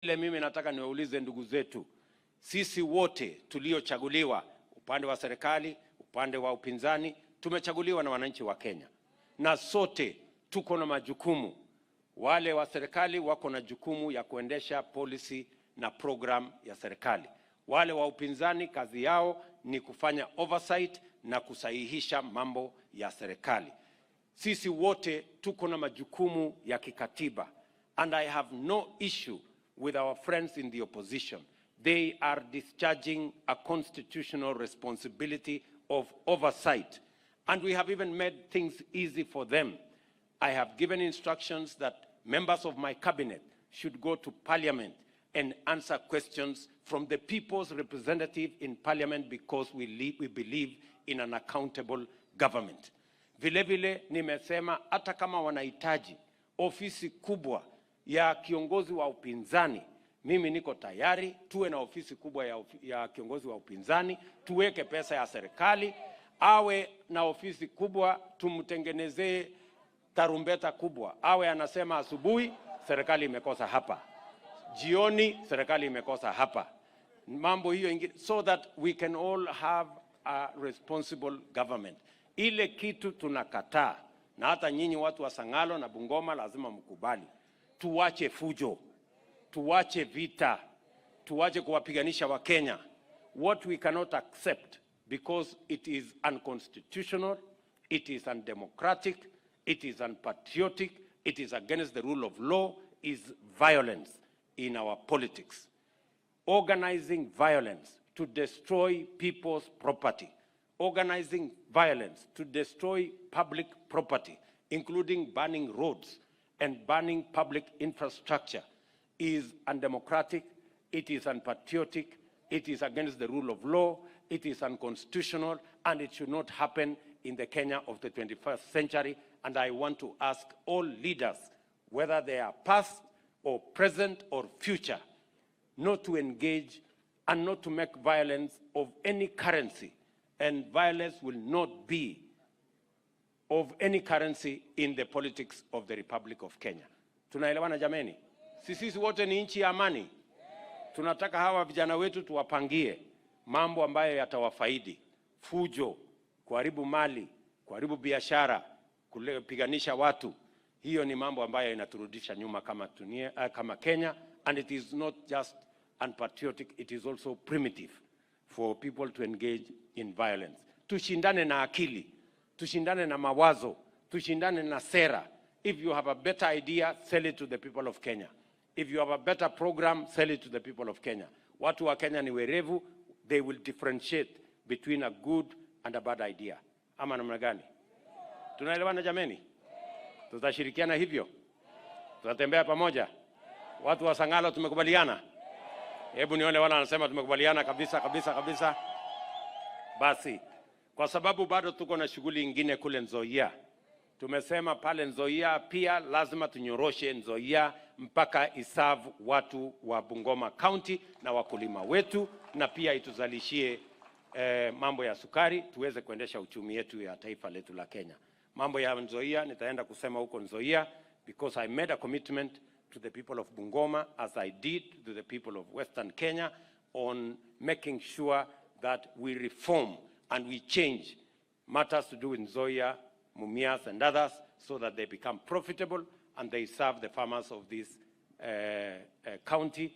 Ile mimi nataka niwaulize ndugu zetu, sisi wote tuliochaguliwa upande wa serikali, upande wa upinzani, tumechaguliwa na wananchi wa Kenya, na sote tuko na majukumu. Wale wa serikali wako na jukumu ya kuendesha policy na program ya serikali. Wale wa upinzani kazi yao ni kufanya oversight na kusahihisha mambo ya serikali. Sisi wote tuko na majukumu ya kikatiba, and I have no issue with our friends in the opposition. They are discharging a constitutional responsibility of oversight, and we have even made things easy for them. I have given instructions that members of my cabinet should go to Parliament and answer questions from the people's representative in Parliament, because we believe in an accountable government. Vile vile nimesema hata kama wanahitaji ofisi kubwa ya kiongozi wa upinzani, mimi niko tayari tuwe na ofisi kubwa ya kiongozi wa upinzani, tuweke pesa ya serikali, awe na ofisi kubwa, tumtengenezee tarumbeta kubwa, awe anasema asubuhi serikali imekosa hapa, jioni serikali imekosa hapa, mambo hiyo ingine, so that we can all have a responsible government. Ile kitu tunakataa, na hata nyinyi watu wa Sang'alo na Bungoma lazima mkubali, tuwache fujo, tuwache vita, tuwache kuwapiganisha Wakenya. What we cannot accept, because it is unconstitutional, it is undemocratic, it is unpatriotic, it is against the rule of law, is violence in our politics. Organizing violence to destroy people's property, organizing violence to destroy public property, including burning roads and burning public infrastructure, is undemocratic, it is unpatriotic, it is against the rule of law, it is unconstitutional, and it should not happen in the Kenya of the 21st century. And I want to ask all leaders, whether they are past or present or future, not to engage and not to make violence of any currency. And violence will not be of any currency in the politics of the Republic of Kenya. Tunaelewana, jameni? Sisi wote ni nchi ya amani. Tunataka hawa vijana wetu tuwapangie mambo ambayo yatawafaidi. Fujo, kuharibu mali, kuharibu biashara, kupiganisha watu, hiyo ni mambo ambayo inaturudisha nyuma kama Kenya, and it is not just unpatriotic, it is also primitive for people to engage in violence. Tushindane na akili, tushindane na mawazo, tushindane na sera. If you have a better idea, sell it to the people of Kenya. If you have a better program, sell it to the people of Kenya. Watu wa Kenya ni werevu, they will differentiate between a good and a bad idea. Ama namna gani? Tunaelewana, jameni? Tutashirikiana hivyo? Tutatembea pamoja? Watu wa Sang'alo, tumekubaliana? Hebu nione wala wanasema tumekubaliana kabisa kabisa kabisa. Basi, kwa sababu bado tuko na shughuli ingine kule Nzoia. Tumesema pale Nzoia pia lazima tunyoroshe Nzoia mpaka iserve watu wa Bungoma County na wakulima wetu, na pia ituzalishie mambo ya sukari tuweze kuendesha uchumi yetu ya taifa letu la Kenya. Mambo ya Nzoia nitaenda kusema huko Nzoia, because I made a commitment to the people of Bungoma, as I did to the people of Western Kenya, on making sure that we reform and we change matters to do with Nzoia, Mumias and others, so that they become profitable and they serve the farmers of this county.